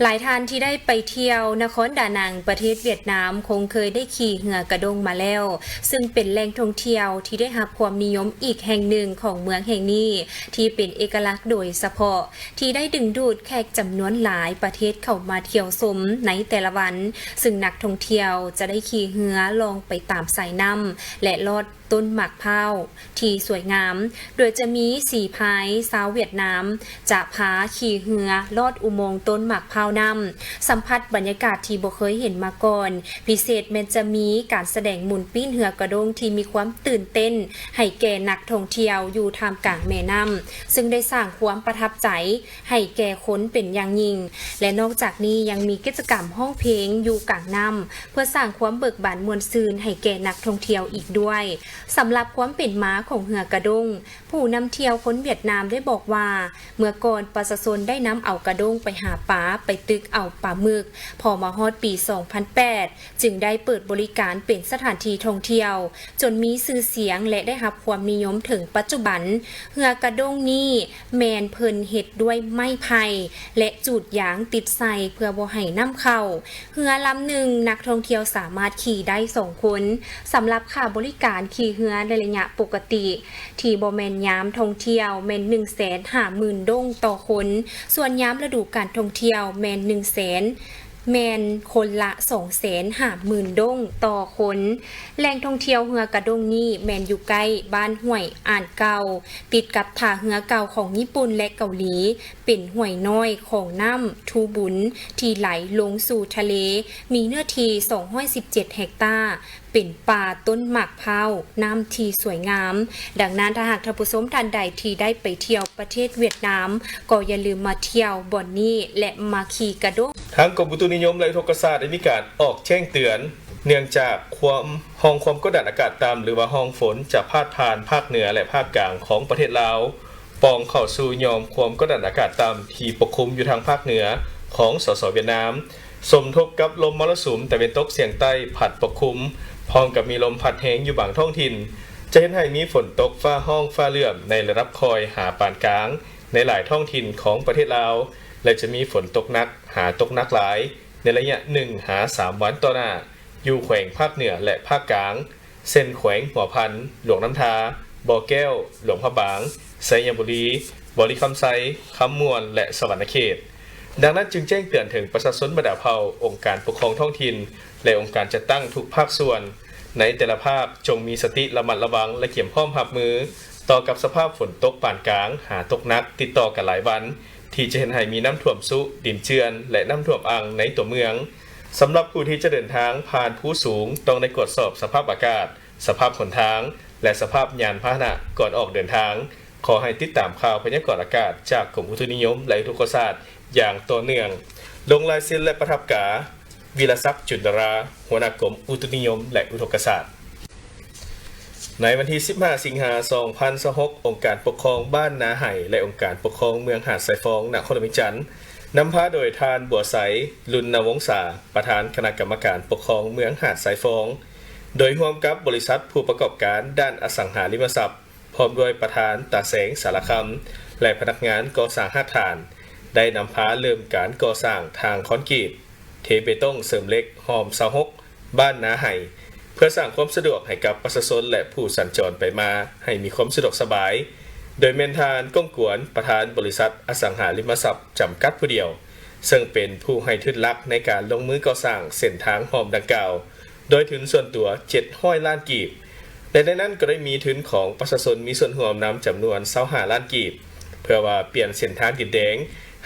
ຫຼາຍທ່ານທີ່ໄດ້ໄປທ່ຽວນະຄອນດານັງ ປະເທດຫວຽດນາມ ຄົງເຄີຍໄດ້ຂີ່ເຮືອກະດົ້ງມາແລ້ວ, ຊຶ່ງເປັນແຫຼ່ງທ່ອງທ່ຽວທີ່ໄດ້ຮັບຄວາມນິຍົມອີກແຫ່ງໜຶ່ງຂອງເມືອງແຫ່ງນີ້ ທີ່ເປັນເອກະລັກໂດຍສະເພາະ ທີ່ໄດ້ດຶງດູດແຂກຈຳນວນຫຼາຍປະເທດເຂົ້າມາທ່ຽວຊົມໃນແຕ່ລະວັນ, ຊຶ່ງນັກທ່ອງທ່ຽວຈະໄດ້ຂີ່ເຮືອລ່ອງໄປຕາມສາຍນ້ຳ ແລະ ລອດ ຕົ້ນໝາກພ້າວທີ່ສວຍງາມ, ໂດຍຈະມີສີພາຍຊາວຫວຽດນາມ ຈະພາຂີ່ເຮືອລອດອຸໂມງຕົ້ນໝາກພ້າວນ້ຳ, ສຳຜັດບັນຍາກາດທີ່ບໍ່ເຄີຍເຫັນມາກ່ອນ, ພິເສດແມ່ນຈະມີການສະແດງໝູນປີ້ນເຮືອກະດ້ງທີ່ມີຄວາມຕື່ນເຕັ້ນໃຫ້ແກ່ນັກທ່ອງທ່ຽວຢູ່ທ່າມກາງແມ່ນ້ຳ, ຊຶ່ງໄດ້ສ້າງຄວາມປະທັບໃຈ ໃຫ້ແກ່ຄົນເປັນຢ່າງຍິ່ງ ແລະ ນອກຈາກນີ້ຍັງມີກິດຈະກຳຮ້ອງເພງຢູ່ກາງນ້ຳ ເພື່ອສ້າງຄວາມເບີກບານມ່ວນຊື່ນໃຫ້ແກ່ນັກທ່ອງທ່ຽວອີກດ້ວຍ. ສຳລັບຄວາມເປັນມາຂອງເຮືອກະດ້ງ, ຜູ້ນຳທ່ຽວຄົນຫວຽດນາມໄດ້ບອກວ່າ ເມື່ອກ່ອນປະຊາຊົນໄດ້ນຳເອົາກະດ້ງໄປຫາປາ, ໄປຕຶກເອົາປາໝຶກ, ພໍມາຮອດປີສອງພັນແປດ ຈຶ່ງໄດ້ເປີດບໍລິການເປັນສະຖານທີ່ທ່ອງທ່ຽວ ຈົນມີຊື່ສຽງ ແລະ ໄດ້ຮັບຄວາມນິຍົມເຖິງປັດຈຸບັນ. ເຮືອກະດ້ງນີ້ແມ່ນເພິ່ນເຮັດດ້ວຍໄມ້ໄຜ່ ແລະ ຈູດຢາງຕິດໃສ່ເພື່ອບໍ່ໃຫ້ນ້ຳເຂົ້າ. ເຮືອລຳໜຶ່ງ ນັກທ່ອງທ່ຽວສາມາດຂີ່ໄດ້ສອງຄົນ. ສຳລັບຄ່າບໍລິການຂີ່ເຮືອໃນໄລຍະປົກກະຕິ ທີ່ບໍ່ແມ່ນຍາມທ່ອງທ່ຽວ ແມ່ນໜຶ່ງແສນຫ້າໝື່ນດົງຕໍ່ຄົນ, ສ່ວນຍາມລະດູການທ່ອງທ່ຽວແມ່ນໜຶ່ງແສນ ແມ່ນຄົນລະສອງແສນຫ້າໝື່ນດົງຕໍ່ຄົນ. ແຫຼ່ງທ່ອງທ່ຽວເຮືອກະດ້ງນີ້ແມ່ນຢູ່ໃກ້ບ້ານຫ້ວຍອ່ານເກົ່າ, ຕິດກັບທ່າເຮືອເກົ່າຂອງຍີ່ປຸ່ນ ແລະ ເກົາຫຼີ, ເປັນຫ້ວຍນ້ອຍຂອງນ້ຳທູບຸນທີ່ໄຫຼລົງສູ່ທະເລ, ມີເນື້ອທີ່ສອງຮ້ອຍສິບເຈັດເຮັກຕາ, ເປັນປ່າຕົ້ນໝາກພ້າວນ້ຳທີ່ສວຍງາມ. ດັ່ງນັ້ນ, ຖ້າຫາກທ່ານຜູ້ຊົມທ່ານໃດທີ່ໄດ້ໄປທ່ຽວປະເທດຫວຽດນາມ, ກໍຢ່າລືມມາທ່ຽວບ່ອນນີ້ ແລະ ມາຂີ່ກະດົງ. ທາງກົມອຸຕຸນິຍົມ ແລະ ອຸທົກກະສາດ ໄດ້ມີການອອກແຈ້ງເຕືອນ ເນື່ອງຈາກຄວາມ ຮ່ອງຄວາມກົດດັນອາກາດຕ່ຳ ຫຼືວ່າຮ່ອງຝົນ ຈະພາດຜ່ານພາກເໜືອ ແລະ ພາກກາງຂອງປະເທດລາວ ປ່ອງເຂົ້າສູ່ຫຍ່ອມຄວາມກົດດັນອາກາດຕ່ຳທີ່ປົກຄຸມຢູ່ທາງພາກເໜືອຂອງ ສສ ຫວຽດນາມ, ສົມທົບກັບລົມມໍລະສຸມຕາເວັນຕົກສຽງໃຕ້ພັດປົກຄຸມ, ພ້ອມກັບມີລົມພັດແຮງຢູ່ບາງທ້ອງຖິ່ນ, ຈະເຮັດໃຫ້ມີຝົນຕົກຟ້າຮ້ອງຟ້າເຫຼື້ອມໃນລະດັບຄ່ອຍຫາປານກາງໃນຫຼາຍທ້ອງຖິ່ນຂອງປະເທດລາວ ແລະ ຈະມີຝົນຕົກໜັກຫາຕົກໜັກຫຼາຍໃນໄລຍະໜຶ່ງຫາສາມວັນຕໍ່ໜ້າ ຢູ່ແຂວງພາກເໜືອ ແລະ ພາກກາງ ເຊັ່ນ ແຂວງຫົວພັນ, ຫຼວງນ້ຳທາ, ບໍ່ແກ້ວ, ຫຼວງພະບາງ, ໄຊຍະບູລີ, ບໍລິຄຳໄຊ, ຄຳມ່ວນ ແລະ ສະຫວັນນະເຂດ. ດັ່ງນັ້ນຈຶ່ງແຈ້ງເຕືອນເຖິງປະຊາຊົນບັນດາເຜົ່າ, ອົງການປົກຄອງທ້ອງຖິ່ນ ແລະ ອົງການຈັດຕັ້ງທຸກພາກສ່ວນ ໃນແຕ່ລະພາກ ຈົ່ງມີສະຕິລະມັດລະວັງ ແລະ ກຽມພ້ອມຮັບມືຕໍ່ກັບສະພາບຝົນຕົກປານກາງຫາຕົກໜັກຕິດຕໍ່ກັນຫຼາຍວັນ ທີ່ຈະເຮັດໃຫ້ມີນ້ຳຖ້ວມຊຸ, ດິນເຈື່ອນ ແລະ ນ້ຳຖ້ວມອັ່ງໃນຕົວເມືອງ. ສຳລັບຜູ້ທີ່ຈະເດີນທາງຜ່ານພູສູງ ຕ້ອງໄດ້ກວດສອບສະພາບອາກາດ, ສະພາບຫົນທາງ ແລະ ສະພາບຍານພາຫະນະກ່ອນອອກເດີນທາງ. ຂໍໃຫ້ຕິດຕາມຂ່າວພະຍາກອນອາກາດຈາກກົມອຸຕຸນິຍົມ ແລະ ອຸທົກກະສາດຢ່າງຕໍ່ເນື່ອງ. ລົງລາຍເຊັນ ແລະ ປະທັບກາ ວິລະສັກ ຈຸນດາລາ, ຫົວໜ້າກົມອຸຕຸນິຍົມ ແລະ ອຸທົກກະສາດ. ໃນວັນທີສິບຫ້າ ສິງຫາ ສອງພັນຊາວຫົກ, ອົງການປົກຄອງບ້ານນາໄຫ ແລະ ອົງການປົກຄອງເມືອງຫາດຊາຍຟອງ ນະຄອນຫຼວງວຽງຈັນ ນຳພາໂດຍທ່ານ ບົວໄຊ ລຸນນະວົງສາ, ປະທານຄະນະກຳມະການປົກຄອງເມືອງຫາດຊາຍຟອງ, ໂດຍຮ່ວມກັບບໍລິສັດຜູ້ປະກອບການດ້ານອະສັງຫາລິມະຊັບ, ພ້ອມດ້ວຍປະທານຕາແສງ ສາລະຄຳ ແລະ ພະນັກງານກໍ່ສ້າງຮາກຖານ ໄດ້ນຳພາເລີ່ມການກໍ່ສ້າງທາງຄອນກຣີດ ເທເບຕົງເສີມເຫຼັກ ຮ່ອມຊາວຫົກ ບ້ານນາໄຫ ເພື່ອສ້າງຄວາມສະດວກໃຫ້ກັບປະຊາຊົນ ແລະ ຜູ້ສັນຈອນໄປມາໃຫ້ມີຄວາມສະດວກສະບາຍ, ໂດຍແມ່ນທ່ານ ກົງກວນ ປະທານບໍລິສັດອະສັງຫາລິມະຊັບຈຳກັດຜູ້ດຽວ, ເຊິ່ງເປັນຜູ້ໃຫ້ທຶນຫຼັກໃນການລົງມືກໍ່ສ້າງເສັ້ນທາງຮ່ອມດັ່ງກ່າວ ໂດຍທຶນສ່ວນຕົວເຈັດຮ້ອຍລ້ານກີບ ແລະ ໃນນັ້ນກໍໄດ້ມີທຶນຂອງປະຊາຊົນມີສ່ວນຮ່ວມນຳຈຳນວນຊາວຫ້າລ້ານກີບ ເພື່ອວ່າປ່ຽນເສັ້ນທາງດິນແດງ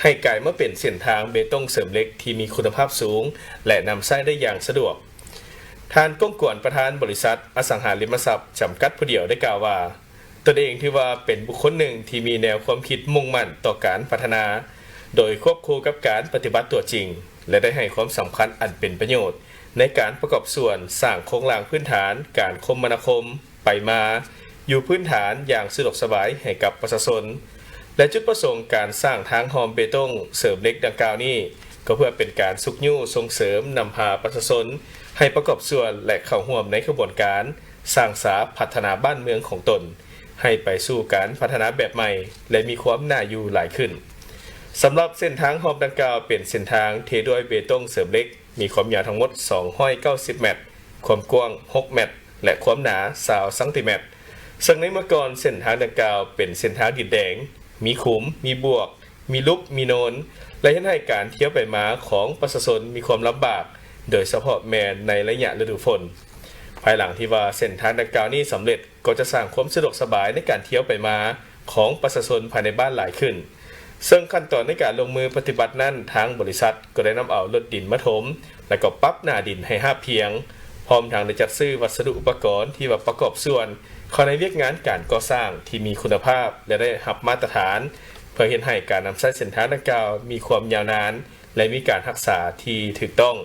ໃຫ້ກາຍມາເປັນເສັ້ນທາງເບຕົງເສີມເຫຼັກທີ່ມີຄຸນນະພາບສູງ ແລະ ນຳໃຊ້ໄດ້ຢ່າງສະດວກ. ທ່ານ ກົງກວນ ປະທານບໍລິສັດອະສັງຫາລິມະຊັບຈຳກັດຜູ້ດຽວ ໄດ້ກ່າວວ່າ ຕົນເອງຖືວ່າເປັນບຸກຄົນໜຶ່ງທີ່ມີແນວຄວາມຄິດມຸ່ງໝັ້ນຕໍ່ການພັດທະນາ ໂດຍຄວບຄູ່ກັບການປະຕິບັດຕົວຈິງ ແລະ ໄດ້ໃຫ້ຄວາມສຳຄັນອັນເປັນປະໂຫຍດໃນການປະກອບສ່ວນສ້າງໂຄງລ່າງພື້ນຖານການຄົມມະນາຄົມໄປມາ ຢູ່ພື້ນຖານຢ່າງສະດວກສະບາຍໃຫ້ກັບປະຊາຊົນ ແລະ ຈຸດປະສົງການສ້າງທາງຮ່ອມເບຕົງເສີມເຫຼັກດັ່ງກ່າວນີ້ ກໍເພື່ອເປັນການຊຸກຍູ້ສົ່ງເສີມນຳພາປະຊາຊົນໃຫ້ປະກອບສ່ວນ ແລະ ເຂົ້າຮ່ວມໃນຂະບວນການສ້າງສາພັດທະນາບ້ານເມືອງຂອງຕົນ ໃຫ້ໄປສູ່ການພັດທະນາແບບໃໝ່ ແລະ ມີຄວາມໜ້າຢູ່ຫຼາຍຂຶ້ນ. ສຳລັບເສັ້ນທາງຮ່ອມດັ່ງກ່າວ ເປັນເສັ້ນທາງເທດ້ວຍເບຕົງເສີມເຫຼັກ, ມີຄວາມຍາວທັງໝົດສອງຮ້ອຍເກົ້າສິບແມັດ, ຄວາມກວ້າງຫົກແມັດ ແລະ ຄວາມໜາຊາວຊັງຕີແມັດ. ເຊິ່ງໃນເມື່ອກ່ອນເສັ້ນທາງດັ່ງກ່າວເປັນເສັ້ນທາງດິນແດງ, ມີຂຸມ, ມີບວກ, ມີຫຼຸບ, ມີໂນນ ແລະ ເຮັດໃຫ້ການທຽວໄປມາຂອງປະຊາຊົນມີຄວາມລຳບາກ, ໂດຍສະເພາະແມ່ນໃນໄລຍະລະດູຝົນ. ພາຍຫຼັງທີ່ວ່າເສັ້ນທາງດັ່ງກ່າວນີ້ສຳເລັດ, ກໍຈະສ້າງຄວາມສະດວກສະບາຍໃນການທຽວໄປມາຂອງປະຊາຊົນພາຍໃນບ້ານຫຼາຍຂຶ້ນ. ເຊິ່ງຂັ້ນຕອນໃນການລົງມືປະຕິບັດນັ້ນ, ທາງບໍລິສັດກໍໄດ້ນຳເອົາລົດດິນມາຖົມ ແລະ ກໍປັບໜ້າດິນໃຫ້ຮາບພຽງ, ພ້ອມທັງໄດ້ຈັດຊື້ວັດສະດຸອຸປະກອນທີ່ວ່າປະກອບສ່ວນເຂົ້າໃນວຽກງານການກໍ່ສ້າງທີ່ມີຄຸນນະພາບ ແລະ ໄດ້ຮັບມາດຕະຖານ, ເພື່ອເຮັດໃຫ້ການນຳໃຊ້ເສັ້ນທາງດັ່ງກ່າວມີຄວາມຍາວນານ ແລະ ມີການຮັກສາທີ່ຖືກຕ້ອງ.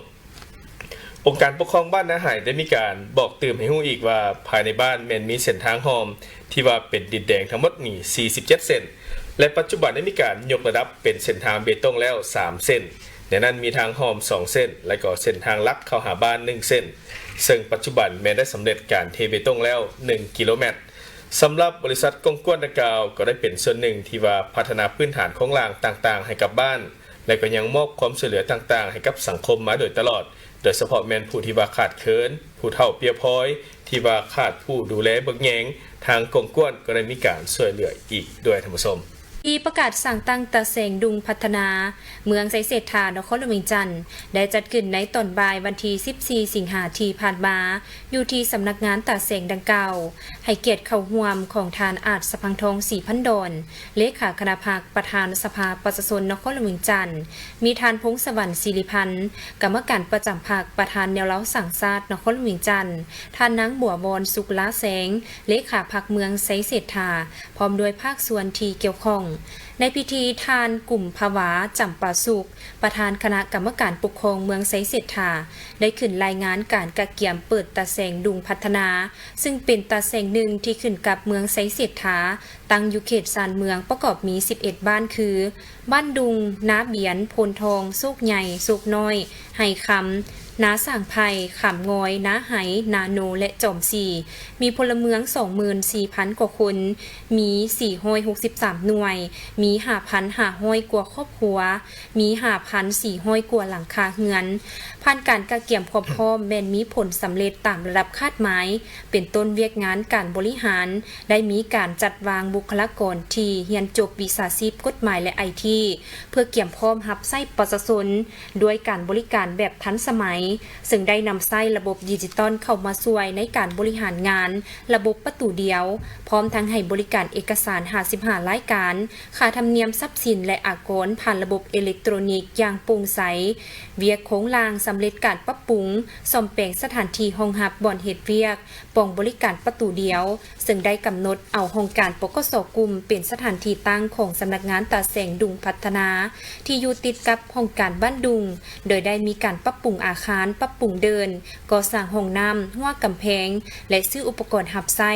ອົງການປົກຄອງບ້ານນາໄຫໄດ້ມີການບອກຕື່ມໃຫ້ຮູ້ອີກວ່າ ພາຍໃນບ້ານແມ່ນມີເສັ້ນທາງຮ່ອມທີ່ວ່າເປັນດິນແດງທັງໝົດນີ້ສີ່ສິບເຈັດເສັ້ນ ແລະ ປັດຈຸບັນໄດ້ມີການຍົກລະດັບເປັນເສັ້ນທາງເບຕົງແລ້ວສາມເສັ້ນ, ໃນນັ້ນມີທາງຮ່ອມສອງເສັ້ນ ແລະ ກໍເສັ້ນທາງຫຼັກເຂົ້າຫາບ້ານໜຶ່ງເສັ້ນ, ເຊິ່ງປັດຈຸບັນແມ່ນໄດ້ສຳເລັດການເທເບຕົງແລ້ວໜຶ່ງກິໂລແມັດ. ສຳລັບບໍລິສັດກົງກວນດັ່ງກ່າວ ກໍໄດ້ເປັນສ່ວນໜຶ່ງທີ່ວ່າພັດທະນາພື້ນຖານໂຄງລ່າງຕ່າງໆໃຫ້ກັບບ້ານ ແລະ ກໍຍັງມອບຄວາມຊ່ວຍເຫຼືອຕ່າງໆໃຫ້ກັບສັງຄົມມາໂດຍຕະຫຼອດ, ໂດຍສະເພາະແມ່ນຜູ້ທີ່ວ່າຂາດເຂີນ, ຜູ້ເຖົ້າເປຍພອຍ, ທີ່ວ່າຂາດຜູ້ດູແລເບິ່ງແຍງ, ທາງກົງກວນກໍໄດ້ມີການຊ່ວຍເຫຼືອອີກດ້ວຍ, ທ່ານຜູ້ຊົມ. ທີ່ປະກາດສ້າງຕັ້ງຕາແສງດຸງພັດທະນາ ເມືອງໄຊເສດຖາ ນະຄອນຫຼວງວຽງຈັນ ໄດ້ຈັດຂຶ້ນໃນຕອນບ່າຍວັນທີສິບສີ່ ສິງຫາທີ່ຜ່ານມາ ຢູ່ທີ່ສຳນັກງານຕາແສງດັ່ງກ່າວ. ໃຫ້ກຽດເຂົ້າຮ່ວມຂອງທ່ານ ອາດສະພັງທອງ ສີພັນດອນ ເລຂາຄະນະພັກ, ປະທານສະພາປະຊາຊົນນະຄອນຫຼວງວຽງຈັນ, ມີທ່ານ ພົງສະຫວັນ ສິລິພັນ ກຳມະການປະຈຳພັກ, ປະທານແນວລາວສ້າງຊາດນະຄອນຫຼວງວຽງຈັນ, ທ່ານນາງ ບົວວອນ ສຸກລາແຊງ ເລຂາພັກເມືອງໄຊເສດຖາ ພ້ອມດ້ວຍພາກສ່ວນທີ່ກ່ຽວຂ້ອງ. ໃນພິທີ, ທ່ານ ກຸມພະວາ ຈຳປາສຸກ ປະທານຄະນະກຳມະການປົກຄອງເມືອງໄຊເສດຖາ ໄດ້ຂຶ້ນລາຍງານການກະກຽມເປີດຕາແສງດຸງພັດທະນາ, ຊຶ່ງເປັນຕາແສງໜຶ່ງທີ່ຂຶ້ນກັບເມືອງໄຊເສດຖາ, ຕັ້ງຢູ່ເຂດຊານເມືອງ, ປະກອບມີສິບເອັດບ້ານຄື ບ້ານດຸງ, ນາບຽນ, ໂພນທອງ, ໂຊກໃຫຍ່, ໂຊກນ້ອຍ, ໄຮ່ຄຳ, ນາສ້າງໄຜ່, ຂາມງອຍ, ນາໄຮ, ນາໂນ ແລະ ຈອມສີ, ມີພົນລະເມືອງສອງໝື່ນສີ່ພັນກວ່າຄົນ, ມີສີ່ຮ້ອຍຫົກສິບສາມໜ່ວຍ, ມີຫ້າພັນຫ້າຮ້ອຍກວ່າຄອບຄົວ, ມີຫ້າພັນສີ່ຮ້ອຍກວ່າຫຼັງຄາເຮືອນ. ຜ່ານການກະກຽມຄວາມພ້ອມແມ່ນມີຜົນສຳເລັດຕາມລະດັບຄາດໝາຍ, ເປັນຕົ້ນວຽກງານການບໍລິຫານ ໄດ້ມີການຈັດວາງບຸກຄະລາກອນທີ່ຮຽນຈົບວິຊາຊີບກົດໝາຍ ແລະ ໄອທີ ເພື່ອກຽມພ້ອມຮັບໃຊ້ປະຊາຊົນ ດ້ວຍການບໍລິການແບບທັນສະໄໝ, ເຊິ່ງໄດ້ນຳໃຊ້ລະບົບດິຈິຕອນເຂົ້າມາຊ່ວຍໃນການບໍລິຫານງານລະບົບປະຕູດຽວ, ພ້ອມທັງໃຫ້ບໍລິການເອກະສານຫ້າສິບຫ້າລາຍການ, ຄ່າທຳນຽມຊັບສິນ ແລະ ອາກອນຜ່ານລະບົບເອເລັກໂຕຣນິກຢ່າງໂປ່ງໃສ. ວຽກໂຄງລ່າງສຳເລັດການປັບປຸງ, ສ້ອມແປງສະຖານທີ່ຮອງຮັບບ່ອນເຮັດວຽກ, ປ່ອງບໍລິການປະຕູດຽວ, ເຊິ່ງໄດ້ກຳນົດເອົາຫ້ອງການ ປກສ ກຸ່ມ ເປັນສະຖານທີ່ຕັ້ງຂອງສຳນັກງານຕາແສງດຸງພັດທະນາ ທີ່ຢູ່ຕິດກັບຫ້ອງການບ້ານດຸງ, ໂດຍໄດ້ມີການປັບປຸງອາຄານ, ປັບປຸງເດີ່ນ, ກໍ່ສ້າງຫ້ອງນ້ຳ, ຮົ້ວກຳແພງ ແລະ ຊື້ອຸປະກອນຮັບໃຊ້,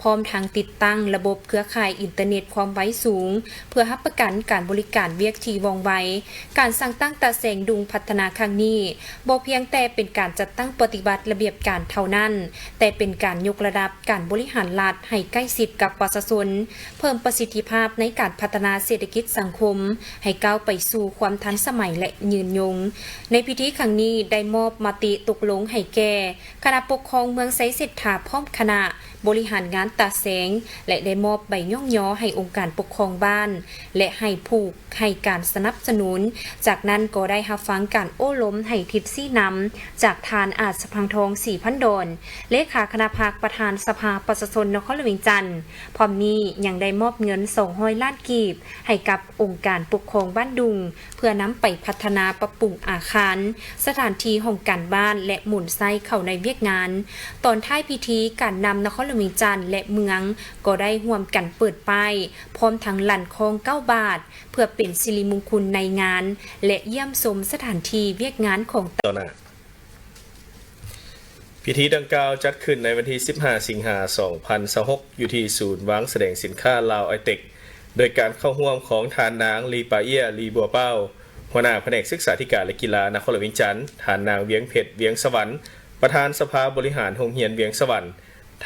ພ້ອມທັງຕິດຕັ້ງລະບົບເຄືອຂ່າຍອິນເຕີເນັດຄວາມໄວສູງ ເພື່ອຮັບປະກັນການບໍລິການວຽກທີ່ວ່ອງໄວ. ການສ້າງຕັ້ງຕາແສງດຸງພັດທະນາຄັ້ງນີ້ ບໍ່ພຽງແຕ່ເປັນການຈັດຕັ້ງປະຕິບັດລະບຽບການເທົ່ານັ້ນ, ແຕ່ເປັນການຍົກລະດັບການບໍລິຫານລັດໃຫ້ໃກ້ຊິດກັບປະຊາຊົນ, ເພີ່ມປະສິດທິພາບໃນການພັດທະນາເສດຖະກິດສັງຄົມ ໃຫ້ກ້າວໄປສູ່ຄວາມທັນສະໄໝ ແລະ ຍືນຍົງ. ໃນພິທີຄັ້ງນີ້ ໄດ້ມອບມະຕິຕົກລົງໃຫ້ແກ່ຄະນະປົກຄອງເມືອງໄຊເສດຖາ ພ້ອມຄະນະ ບໍລິຫານງານຕາແສງ ແລະ ໄດ້ມອບໃບຍ້ອງຍໍໃຫ້ອົງການປົກຄອງບ້ານ ແລະ ໃຫ້ຜູ້ໃຫ້ການສະໜັບສະໜູນ. ຈາກນັ້ນກໍໄດ້ຮັບຟັງການໂອ້ລົມໃຫ້ທິດຊີ້ນຳຈາກທ່ານ ອາດສະພັງທອງ ສີພັນດອນ ເລຂາຄະນະພັກ, ປະທານສະພາປະຊາຊົນນະຄອນຫຼວງວຽງຈັນ. ພ້ອມນີ້ຍັງໄດ້ມອບເງິນສອງຮ້ອຍລ້ານກີບໃຫ້ກັບອົງການປົກຄອງບ້ານດຸງ ເພື່ອນຳໄປພັດທະນາປັບປຸງອາຄານ, ສະຖານທີ່ຫ້ອງການບ້ານ ແລະ ໝູນໃຊ້ເຂົ້າໃນວຽກງານ. ຕອນທ້າຍພິທີ, ການນຳນະຄອນຫຼວງວຽງຈັນ ແລະ ເມືອງ ກໍໄດ້ຮ່ວມກັນເປີດປ້າຍ ພ້ອມທັງລັ່ນຄ້ອງເກົ້າບາດ ເພື່ອເປັນສິລິມຸງຄຸນໃນງານ ແລະ ຢ້ຽມຊົມສະຖານທີ່ວຽກງານຂອງຕ່າງ. ພິທີດັ່ງກ່າວຈັດຂຶ້ນໃນວັນທີສິບຫ້າ ສິງຫາ ສອງພັນຊາວຫົກ ຢູ່ທີ່ສູນວາງສະແດງສິນຄ້າລາວໄອເຕັກ ໂດຍການເຂົ້າຮ່ວມຂອງທ່ານນາງ ລີປາເອຍ ລີບົວເປົ້າ ຫົວໜ້າພະແນກສຶກສາທິການ ແລະ ກິລານະຄອນຫຼວງວຽງຈັນ, ທ່ານນາງ ວຽງເພັດ ວຽງສະຫວັນ ປະທານສະພາບໍລິຫານໂຮງຮຽນວຽງສະຫວັນ,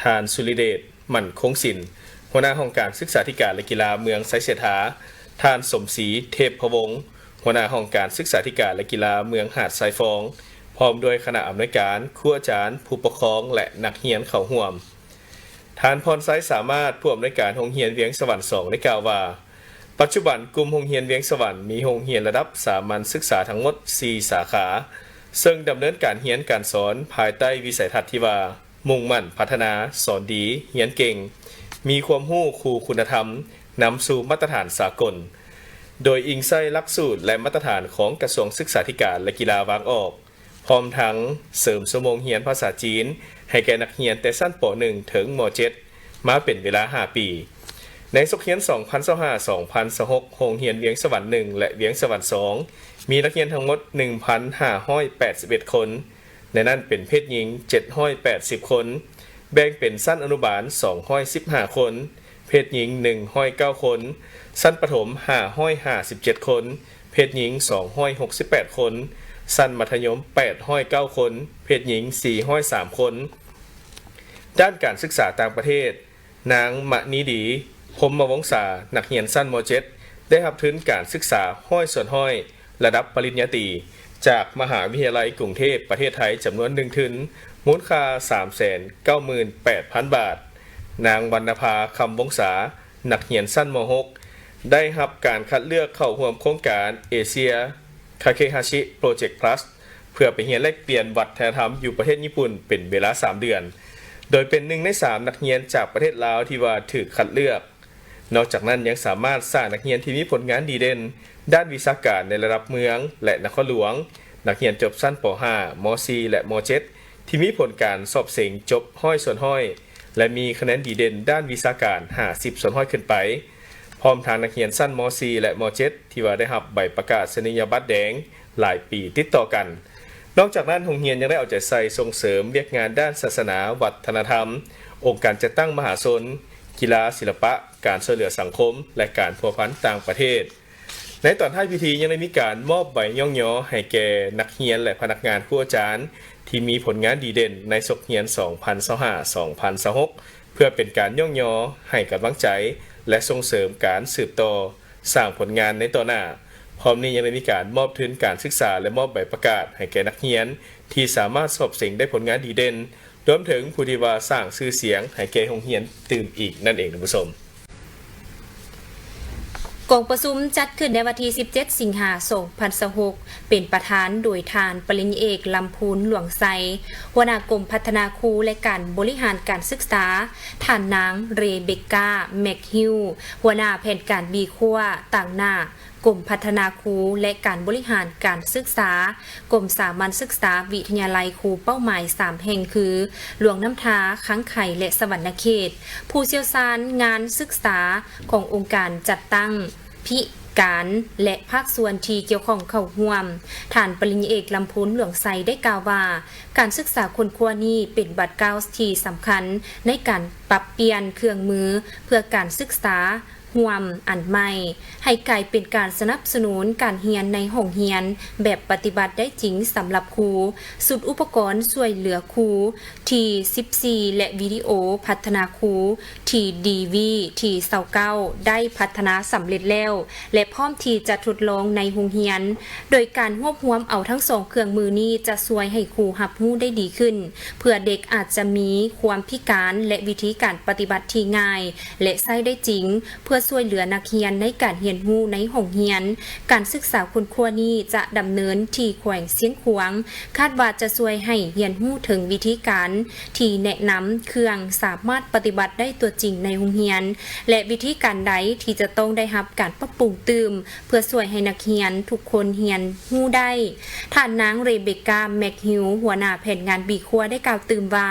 ທ່ານ ສຸລິເດດ ໝັ້ນຄົງສິນ ຫົວໜ້າຫ້ອງການສຶກສາທິການ ແລະ ກິລາເມືອງໄຊເສດຖາ, ທ່ານ ສົມສີ ເທບພະວົງ ຫົວໜ້າຫ້ອງການສຶກສາທິການ ແລະ ກິລາເມືອງຫາດຊາຍຟອງ ພ້ອມດ້ວຍຄະນະອຳນວຍການ, ຄູອາຈານ, ຜູ້ປົກຄອງ ແລະ ນັກຮຽນເຂົ້າຮ່ວມ. ທ່ານ ພອນໄຊ ສາມາດ ຜູ້ອຳນວຍການໂຮງຮຽນວຽງສະຫວັນສອງ ໄດ້ກ່າວວ່າ ປັດຈຸບັນກຸ່ມໂຮງຮຽນວຽງສະຫວັນມີໂຮງຮຽນລະດັບສາມັນສຶກສາທັງໝົດສີ່ສາຂາ, ເຊິ່ງດຳເນີນການຮຽນການສອນພາຍໃຕ້ວິໄສທັດທີ່ວ່າ ມຸ່ງໝັ້ນພັດທະນາ, ສອນດີ, ຮຽນເກັ່ງ, ມີຄວາມຮູ້ຄູ່ຄຸນນະທຳ, ນຳສູ່ມາດຕະຖານສາກົນ, ໂດຍອີງໃສ່ຫຼັກສູດ ແລະ ມາດຕະຖານຂອງກະຊວງສຶກສາທິການ ແລະ ກິລາວາງອອກ, ພ້ອມທັງເສີມຊົ່ວໂມງຮຽນພາສາຈີນໃຫ້ແກ່ນັກຮຽນແຕ່ຊັ້ນ ປໍໜຶ່ງ ເຖິງ ມໍເຈັດ ມາເປັນເວລາຫ້າປີ. ໃນສົກຮຽນສອງພັນຊາວຫ້າ ສອງພັນຊາວຫົກ ໂຮງຮຽນວຽງສະຫວັນໜຶ່ງ ແລະ ວຽງສະຫວັນສອງ ມີນັກຮຽນທັງໝົດໜຶ່ງພັນຫ້າຮ້ອຍແປດສິບເອັດຄົນ, ໃນນັ້ນເປັນເພດຍິງເຈັດຮ້ອຍແປດສິບຄົນ, ແບ່ງເປັນຊັ້ນອະນຸບານສອງຮ້ອຍສິບຫ້າຄົນ, ເພດຍິງໜຶ່ງຮ້ອຍເກົ້າຄົນ, ຊັ້ນປະຖົມຫ້າຮ້ອຍຫ້າສິບເຈັດຄົນ, ເພດຍິງສອງຮ້ອຍຫົກສິບແປດຄົນ, ຊັ້ນມັດທະຍົມແປດຮ້ອຍເກົ້າຄົນ, ເພດຍິງສີ່ຮ້ອຍສາມຄົນ. ດ້ານການສຶກສາຕ່າງປະເທດ, ນາງ ມະນີດີ ພົມມະວົງສາ, ນັກຮຽນຊັ້ນ ມໍເຈັດ ໄດ້ຮັບທຶນການສຶກສາຮ້ອຍສ່ວນຮ້ອຍ ລະດັບປະລິນຍາຕີ ຈາກມະຫາວິທະຍາໄລກຸງເທບ ປະເທດໄທ ຈຳນວນໜຶ່ງທຶນ, ມູນຄ່າສາມແສນເກົ້າໝື່ນແປດພັນບາດ. ນາງ ວັນນະພາ ຄຳວົງສາ, ນັກຮຽນຊັ້ນ ມໍຫົກ ໄດ້ຮັບການຄັດເລືອກເຂົ້າຮ່ວມໂຄງການ ເອເຊຍ ຄາເຄຮາຊິ ໂປຣເຈັກພລັສ ເພື່ອໄປຮຽນແລກປ່ຽນວັດທະນະທຳຢູ່ປະເທດຍີ່ປຸ່ນເປັນເວລາສາມເດືອນ, ໂດຍເປັນໜຶ່ງໃນສາມນັກຮຽນຈາກປະເທດລາວທີ່ວ່າຖືກຄັດເລືອກ. ນອກຈາກນັ້ນຍັງສາມາດສ້າງນັກຮຽນທີ່ມີຜົນງານດີເດັ່ນດ້ານວິຊາການໃນລະດັບເມືອງ ແລະ ນະຄອນຫຼວງ, ນັກຮຽນຈົບຊັ້ນ ປໍຫ້າ ມໍສີ່ ແລະ ມໍເຈັດ ທີ່ມີຜົນການສອບເສັງຈົບຮ້ອຍສ່ວນຮ້ອຍ ແລະ ມີຄະແນນດີເດັ່ນດ້ານວິຊາການຫ້າສິບສ່ວນຮ້ອຍຂຶ້ນໄປ, ພ້ອມທັງນັກຮຽນຊັ້ນ ມໍສີ່ ແລະ ມໍເຈັດ ທີ່ວ່າໄດ້ຮັບໃບປະກາດສະນີຍະບັດແດງຫຼາຍປີຕິດຕໍ່ກັນ. ນອກຈາກນັ້ນ, ໂຮງຮຽນຍັງໄດ້ເອົາໃຈໃສ່ສົ່ງເສີມວຽກງານດ້ານສາສະໜາ, ວັດທະນະທຳ, ອົງການຈັດຕັ້ງມະຫາຊົນ, ກິລາ, ສິລະປະ, ການຊ່ວຍເຫຼືອສັງຄົມ ແລະ ການພົວພັນຕ່າງປະເທດ. ໃນຕອນທ້າຍພິທີຍັງໄດ້ມີການມອບໃບຍ້ອງຍໍໃຫ້ແກ່ນັກຮຽນ ແລະ ພະນັກງານຄູອາຈານທີ່ມີຜົນງານດີເດັ່ນໃນສົກຮຽນສອງພັນຊາວຫ້າ ສອງພັນຊາວຫົກ ເພື່ອເປັນການຍ້ອງຍໍໃຫ້ກຳລັງໃຈ ແລະ ສົ່ງເສີມການສືບຕໍ່ສ້າງຜົນງານໃນຕໍ່ໜ້າ. ພ້ອມນີ້ຍັງໄດ້ມີການມອບທຶນການສຶກສາ ແລະ ມອບໃບປະກາດໃຫ້ແກ່ນັກຮຽນທີ່ສາມາດສອບເສັງໄດ້ຜົນງານດີເດັ່ນ, ລວມເຖິງຜູ້ທີ່ວ່າສ້າງຊື່ສຽງໃຫ້ແກ່ໂຮງຮຽນຕື່ມອີກນັ້ນເອງ, ທ່ານຜູ້ຊົມ. ກອງປະຊຸມຈັດຂຶ້ນໃນວັນທີສິບເຈັດ ສິງຫາ ສອງພັນຊາວຫົກ ເປັນປະທານໂດຍທ່ານ ປະລິນຍາເອກ ລຳພູນ ຫຼວງໄຊ, ຫົວໜ້າກົມພັດທະນາຄູ ແລະ ການບໍລິຫານການສຶກສາ, ທ່ານນາງ ເຣເບກກາ ແມັກຮິວ, ຫົວໜ້າແຜນການບີຂົວ, ຕາງໜ້າ ກົມພັດທະນາຄູ ແລະ ການບໍລິຫານການສຶກສາ, ກົມສາມັນສຶກສາ, ວິທະຍາໄລຄູເປົ້າໝາຍສາມແຫ່ງຄື ຫຼວງນ້ຳທາ, ຄັງໄຄ ແລະ ສະຫວັນນະເຂດ, ຜູ້ຊ່ຽວຊານງານສຶກສາຂອງອົງການຈັດຕັ້ງ, ພິການ ແລະ ພາກສ່ວນທີ່ກ່ຽວຂ້ອງເຂົ້າຮ່ວມ. ທ່ານປະລິນຍາເອກ ລຳພູນ ຫຼວງໄຊ ໄດ້ກ່າວວ່າ ການສຶກສາຄົ້ນຄວ້ານີ້ເປັນບາດກ້າວທີ່ສຳຄັນໃນການປັບປ່ຽນເຄື່ອງມືເພື່ອການສຶກສາ ຮ່ວມອັນໃໝ່ ໃຫ້ກາຍເປັນການສະໜັບສະໜູນການຮຽນໃນຫ້ອງຮຽນແບບປະຕິບັດໄດ້ຈິງສຳລັບຄູ, ຊຸດອຸປະກອນຊ່ວຍເຫຼືອຄູທີສິບສີ່ ແລະ ວິດີໂອພັດທະນາຄູທີດີວີທີຊາວເກົ້າ ໄດ້ພັດທະນາສຳເລັດແລ້ວ ແລະ ພ້ອມທີ່ຈະທົດລອງໃນໂຮງຮຽນ. ໂດຍການຮວບຮວມເອົາທັງສອງເຄື່ອງມືນີ້ຈະຊ່ວຍໃຫ້ຄູຮັບຮູ້ໄດ້ດີຂຶ້ນ ເພື່ອເດັກອາດຈະມີຄວາມພິການ ແລະ ວິທີການປະຕິບັດທີ່ງ່າຍ ແລະ ໃຊ້ໄດ້ຈິງ ເພື່ອຊ່ວຍເຫຼືອນັກຮຽນໃນການຮຽນຮູ້ໃນຫ້ອງຮຽນ. ການສຶກສາຄົ້ນຄວ້ານີ້ຈະດຳເນີນທີ່ແຂວງຊຽງຂວາງ, ຄາດວ່າຈະຊ່ວຍໃຫ້ຮຽນຮູ້ເຖິງວິທີການທີ່ແນະນຳເຄື່ອງສາມາດປະຕິບັດໄດ້ຕົວຈິງໃນໂຮງຮຽນ ແລະ ວິທີການໃດທີ່ຈະຕ້ອງໄດ້ຮັບການປັບປຸງຕື່ມ ເພື່ອຊ່ວຍໃຫ້ນັກຮຽນທຸກຄົນຮຽນຮູ້ໄດ້. ທ່ານນາງ ເຣເບກກາ ແມັກຮິວ, ຫົວໜ້າແຜນງານບີຂົວ ໄດ້ກ່າວຕື່ມວ່າ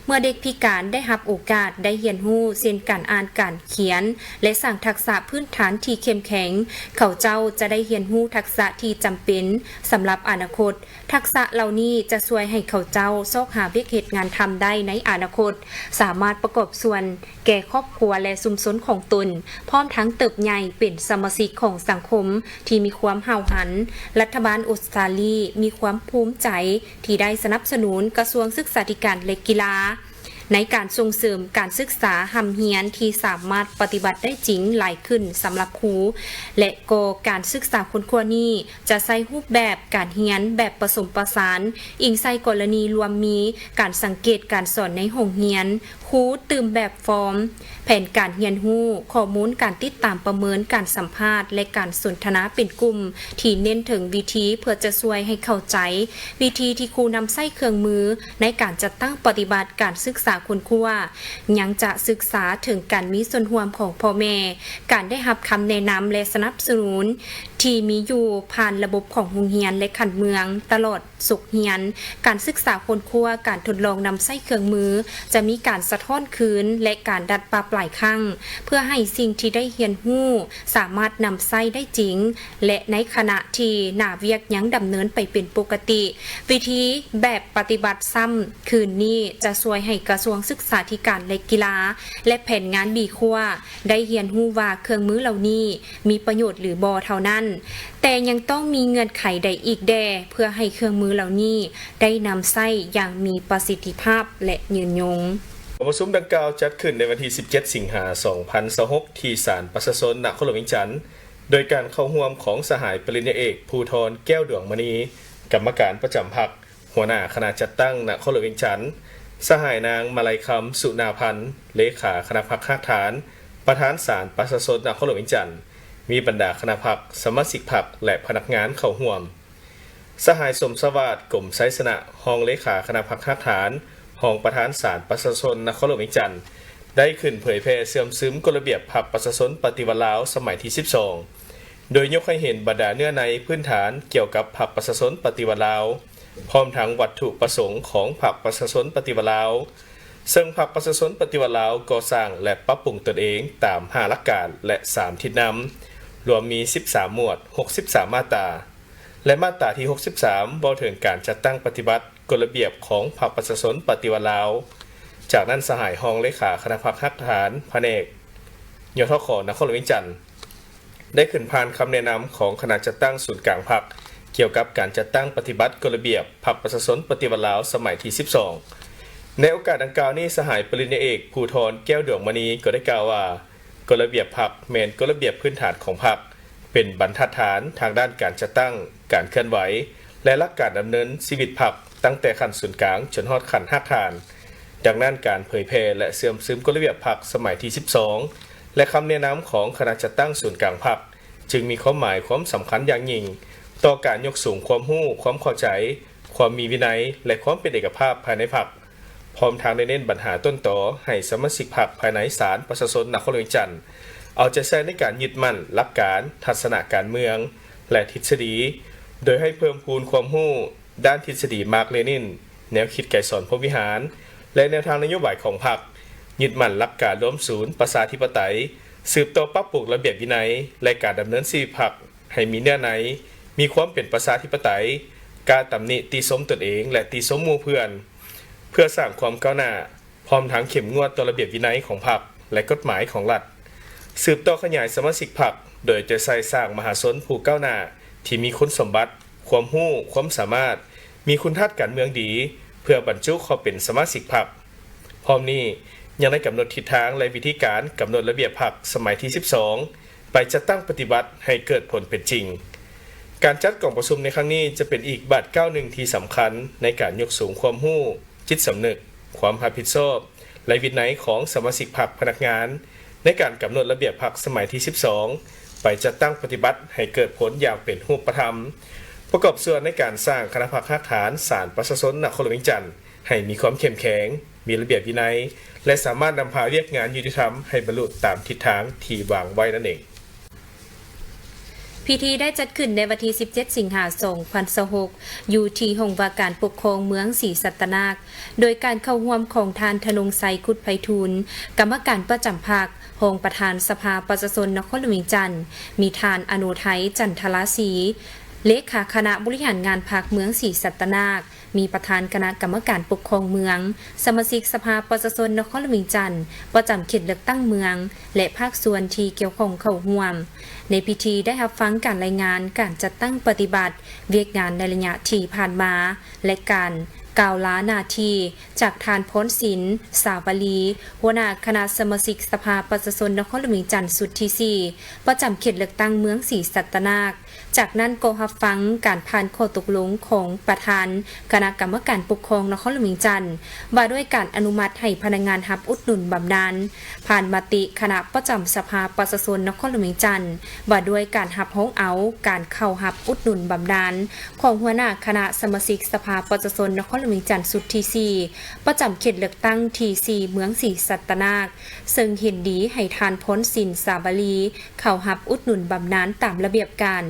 ເມື່ອເດັກພິການໄດ້ຮັບໂອກາດໄດ້ຮຽນຮູ້ ເຊັ່ນ ການອ່ານ, ການຂຽນ ແລະ ສ້າງທັກສະພື້ນຖານທີ່ເຂັ້ມແຂງ, ເຂົາເຈົ້າຈະໄດ້ຮຽນຮູ້ທັກສະທີ່ຈຳເປັນສຳລັບອະນາຄົດ. ທັກສະເຫຼົ່ານີ້ຈະຊ່ວຍໃຫ້ເຂົາເຈົ້າຊອກຫາວຽກເຮັດງານທຳໄດ້ໃນອະນາຄົດ, ສາມາດປະກອບສ່ວນແກ່ຄອບຄົວ ແລະ ຊຸມຊົນຂອງຕົນ, ພ້ອມທັງເຕີບໃຫຍ່ເປັນສະມາຊິກຂອງສັງຄົມທີ່ມີຄວາມຫ້າວຫັນ. ລັດຖະບານອົດສະຕາລີມີຄວາມພູມໃຈທີ່ໄດ້ສະໜັບສະໜູນກະຊວງສຶກສາທິການ ແລະ ກິລາ ໃນການສົ່ງເສີມການສຶກສາຮ່ຳຮຽນທີ່ສາມາດປະຕິບັດໄດ້ຈິງຫຼາຍຂຶ້ນສຳລັບຄູ ແລະ ກໍການສຶກສາຄົ້ນຄວ້ານີ້ຈະໃຊ້ຮູບແບບການຮຽນແບບປະສົມປະສານ, ອີງໃສ່ກໍລະນີລວມມີການສັງເກດການສອນໃນຫ້ອງຮຽນ, ຄູຕື່ມແບບຟອມ, ແຜນການຮຽນຮູ້, ຂໍ້ມູນການຕິດຕາມປະເມີນການສຳພາດ ແລະ ການສົນທະນາເປັນກຸ່ມ ທີ່ເນັ້ນເຖິງວິທີເພື່ອຈະຊ່ວຍໃຫ້ເຂົ້າໃຈວິທີທີ່ຄູນຳໃຊ້ເຄື່ອງມືໃນການຈັດຕັ້ງປະຕິບັດການສຶກສາຄົ້ນຄວ້າ, ຍັງຈະສຶກສາເຖິງການມີສ່ວນຮ່ວມຂອງພໍ່ແມ່, ການໄດ້ຮັບຄຳແນະນຳ ແລະ ສະໜັບສະໜູນທີ່ມີຢູ່ຜ່ານລະບົບຂອງໂຮງຮຽນ ແລະ ຂັ້ນເມືອງ, ຕະຫຼອດສົກຮຽນ, ການສຶກສາຄົ້ນຄວ້າ, ການທົດລອງນຳໃຊ້ເຄື່ອງມື, ຈະມີການສະທ້ອນຄືນ ແລະ ການດັດປັບຫຼາຍຄັ້ງ ເພື່ອໃຫ້ສິ່ງທີ່ໄດ້ຮຽນຮູ້ສາມາດນຳໃຊ້ໄດ້ຈິງ ແລະ ໃນຂະນະທີ່ໜ້າວຽກຍັງດຳເນີນໄປເປັນປົກກະຕິ, ວິທີແບບປະຕິບັດຊ້ຳຄືນນີ້ຈະຊ່ວຍໃຫ້ກະຊວງສຶກສາທິການ ແລະ ກິລາ ແລະ ແຜນງານບີຂວ້າ ໄດ້ຮຽນຮູ້ວ່າເຄື່ອງມືເຫຼົ່ານີ້ມີປະໂຫຍດຫຼືບໍ່ເທົ່ານັ້ນ, ແຕ່ຍັງຕ້ອງມີເງື່ອນໄຂໃດອີກແດ່ ເພື່ອໃຫ້ເຄື່ອງມືເຫຼົ່ານີ້ໄດ້ນຳໃຊ້ຢ່າງມີປະສິດທິພາບ ແລະ ຍືນຍົງ? ກອງປະຊຸມດັ່ງກ່າວຈັດຂຶ້ນໃນວັນທີສິບເຈັດ ສິງຫາ ສອງພັນຊາວຫົກ ທີ່ສານປະຊາຊົນນະຄອນຫຼວງວຽງຈັນ ໂດຍການເຂົ້າຮ່ວມຂອງສະຫາຍປະລິນຍາເອກ ພູທອນ ແກ້ວດວງມະນີ ກຳມະການປະຈຳພັກ, ຫົວໜ້າຄະນະຈັດຕັ້ງນະຄອນຫຼວງວຽງຈັນ, ສະຫາຍນາງ ມາໄລຄຳ ສຸນາພັນ ເລຂາຄະນະພັກຮາກຖານ, ປະທານສານປະຊາຊົນນະຄອນຫຼວງວຽງຈັນ, ມີບັນດາຄະນະພັກ, ສະມາຊິກພັກ ແລະ ພະນັກງານເຂົ້າຮ່ວມ. ສະຫາຍ ສົມສະຫວາດ ກົມໄຊຊະນະ ຮອງເລຂາຄະນະພັກຮາກຖານ, ຮອງປະທານສານປະຊາຊົນນະຄອນຫຼວງວຽງຈັນ ໄດ້ຂຶ້ນເຜີຍແຜ່ເຊື່ອມຊຶມກົດລະບຽບພັກປະຊາຊົນປະຕິວັດລາວສະໄໝທີສິບສອງ ໂດຍຍົກໃຫ້ເຫັນບັນດາເນື້ອໃນພື້ນຖານກ່ຽວກັບພັກປະຊາຊົນປະຕິວັດລາວ, ພ້ອມທັງວັດຖຸປະສົງຂອງພັກປະຊາຊົນປະຕິວັດລາວ, ເຊິ່ງພັກປະຊາຊົນປະຕິວັດລາວກໍ່ສ້າງ ແລະ ປັບປຸງຕົນເອງຕາມຫ້າຫຼັກການ ແລະ ສາມທິດນຳ, ລວມມີສິບສາມໝວດ, ຫົກສິບສາມມາດຕາ ແລະ ມາດຕາທີຫົກສິບສາມ ເວົ້າເຖິງການຈັດຕັ້ງປະຕິບັດກົດລະບຽບຂອງພັກປະຊາຊົນປະຕິວັດລາວ. ຈາກນັ້ນ ສະຫາຍຮອງເລຂາຄະນະພັກຮາກຖານ ພະແນກ ຍທຂ ນະຄອນຫຼວງວຽງຈັນ ໄດ້ຂຶ້ນຜ່ານຄຳແນະນຳຂອງຄະນະຈັດຕັ້ງສູນກາງພັກ ກ່ຽວກັບການຈັດຕັ້ງປະຕິບັດກົດລະບຽບພັກປະຊາຊົນປະຕິວັດລາວສະໄໝທີສິບສອງ. ໃນໂອກາດດັ່ງກ່າວນີ້ ສະຫາຍປະລິນຍາເອກ ພູທອນ ແກ້ວດວງມະນີ ກໍໄດ້ກ່າວວ່າ, ກົດລະບຽບພັກແມ່ນກົດລະບຽບພື້ນຖານຂອງພັກ, ເປັນບັນທັດຖານທາງດ້ານການຈັດຕັ້ງ, ການເຄື່ອນໄຫວ ແລະ ຫຼັກການດຳເນີນຊີວິດພັກ ຕັ້ງແຕ່ຂັ້ນສູນກາງຈົນຮອດຂັ້ນຮາກຖານ. ດັ່ງນັ້ນ, ການເຜີຍແຜ່ ແລະ ເຊື່ອມຊຶມກົດລະບຽບພັກສະໄໝທີສິບສອງ ແລະ ຄຳແນະນຳຂອງຄະນະຈັດຕັ້ງສູນກາງພັກ ຈຶ່ງມີຄວາມໝາຍຄວາມສຳຄັນຢ່າງຍິ່ງຕໍ່ການຍົກສູງຄວາມຮູ້, ຄວາມເຂົ້າໃຈ, ຄວາມມີວິໄນ ແລະ ຄວາມເປັນເອກະພາບພາຍໃນພັກ, ພ້ອມທັງໄດ້ເນັ້ນບັນຫາຕົ້ນຕໍໃຫ້ສະມາຊິກພັກພາຍໃນສານປະຊາຊົນນະຄອນຫຼວງວຽງຈັນ ເອົາໃຈໃສ່ໃນການຍຶດໝັ້ນຫຼັກການ, ທັດສະນະການເມືອງ ແລະ ທິດສະດີ, ໂດຍໃຫ້ເພີ່ມພູນຄວາມຮູ້ດ້ານທິດສະດີມາກເລນິນ, ແນວຄິດໄກສອນພົມວິຫານ ແລະ ແນວທາງນະໂຍບາຍຂອງພັກ, ຍຶດໝັ້ນຫຼັກການລວມສູນປະຊາທິປະໄຕ, ສືບຕໍ່ປັບປຸງລະບຽບວິໄນ ແລະ ການດຳເນີນຊີວິດພັກ ໃຫ້ມີເນື້ອໃນ, ມີຄວາມເປັນປະຊາທິປະໄຕ, ກ້າຕຳໜິຕິຊົມຕົນເອງ ແລະ ຕິຊົມໝູ່ເພື່ອນ, ເພື່ອສ້າງຄວາມກ້າວໜ້າ, ພ້ອມທັງເຂັ້ມງວດຕໍ່ລະບຽບວິໄນຂອງພັກ ແລະ ກົດໝາຍຂອງລັດ. ສືບຕໍ່ຂະຫຍາຍສະມາຊິກພັກ ໂດຍເອົາໃຈໃສ່ສ້າງມະຫາຊົນຜູ້ກ້າວໜ້າ ທີ່ມີຄຸນສົມບັດ, ຄວາມຮູ້, ຄວາມສາມາດ, ມີຄຸນທາດການເມືອງດີ ເພື່ອບັນຈຸເຂົ້າເປັນສະມາຊິກພັກ. ພ້ອມນີ້ ຍັງໄດ້ກຳນົດທິດທາງ ແລະ ວິທີການກຳນົດລະບຽບພັກສະໄໝທີສິບສອງ ໄປຈັດຕັ້ງປະຕິບັດໃຫ້ເກີດຜົນເປັນຈິງ. ການຈັດກອງປະຊຸມໃນຄັ້ງນີ້ ຈະເປັນອີກບາດກ້າວໜຶ່ງທີ່ສຳຄັນໃນການຍົກສູງຄວາມຮູ້, ຈິດສຳນຶກ, ຄວາມຮັບຜິດຊອບ ແລະ ວິໄນຂອງສະມາຊິກພັກ, ພະນັກງານ ໃນການກຳນົດລະບຽບພັກສະໄໝທີສິບສອງ ໄປຈັດຕັ້ງປະຕິບັດໃຫ້ເກີດຜົນຢ່າງເປັນຮູບປະທຳ, ປະກອບສ່ວນໃນການສ້າງຄະນະພັກຮາກຖານສານປະຊາຊົນນະຄອນຫຼວງວຽງຈັນ ໃຫ້ມີຄວາມເຂັ້ມແຂງ, ມີລະບຽບວິໄນ ແລະ ສາມາດນຳພາວຽກງານຍຸຕິທຳໃຫ້ບັນລຸຕາມທິດທາງທີ່ວາງໄວ້ນັ້ນເອງ. ພິທີໄດ້ຈັດຂຶ້ນໃນວັນທີສິບເຈັດ ສິງຫາ ສອງພັນຊາວຫົກ ຢູ່ທີ່ຫ້ອງວ່າການປົກຄອງເມືອງສີສັດຕະນາກ ໂດຍການເຂົ້າຮ່ວມຂອງທ່ານ ທະນົງໄຊ ຄຸດໄພທູນ ກຳມະການປະຈຳພັກ, ຮອງປະທານສະພາປະຊາຊົນນະຄອນຫຼວງວຽງຈັນ, ມີທ່ານ ອະໂນໄທ ຈັນທະລາສີ ເລຂາຄະນະບໍລິຫານງານພັກເມືອງສີສັດຕະນາກ, ມີປະທານຄະນະກຳມະການປົກຄອງເມືອງ, ສະມາຊິກສະພາປະຊາຊົນນະຄອນຫຼວງວຽງຈັນ ປະຈຳເຂດເລືອກຕັ້ງເມືອງ ແລະ ພາກສ່ວນທີ່ກ່ຽວຂ້ອງເຂົ້າຮ່ວມ. ໃນພິທີໄດ້ຮັບຟັງການລາຍງານການຈັດຕັ້ງປະຕິບັດວຽກງານໃນໄລຍະທີ່ຜ່ານມາ ແລະ ການ ກ່າວລາໜ້າທີ່ຈາກທ່ານ ພອນສິນ ສາວະລີ ຫົວໜ້າຄະນະສະມາຊິກສະພາປະຊາຊົນນະຄອນຫຼວງວຽງຈັນຊຸດທີສີ່ ປະຈຳເຂດເລືອກຕັ້ງເມືອງສີສັດຕະນາກ. ຈາກນັ້ນກໍຮັບຟັງການຜ່ານຂໍ້ຕົກລົງຂອງປະທານຄະນະກຳມະການປົກຄອງນະຄອນຫຼວງວຽງຈັນ ວ່າດ້ວຍການອະນຸມັດໃຫ້ພະນັກງານຮັບອຸດໜູນບຳນານ, ຜ່ານມະຕິຄະນະປະຈຳສະພາປະຊາຊົນນະຄອນຫຼວງວຽງຈັນ ວ່າດ້ວຍການຮັບຮອງເອົາການເຂົ້າຮັບອຸດໜູນບຳນານ ຂອງຫົວໜ້າຄະນະສະມາຊິກສະພາປະຊາຊົນນະຄອນຫຼວງວຽງຈັນຊຸດທີສີ່ ປະຈຳເຂດເລືອກຕັ້ງທີສີ່ ເມືອງສີສັດຕະນາກ, ເຊິ່ງເຫັນດີໃຫ້ທ່ານ ພອນສິນ ສາວະລີ ເຂົ້າຮັບອຸດໜູນບຳນານຕາມລະບຽບການ.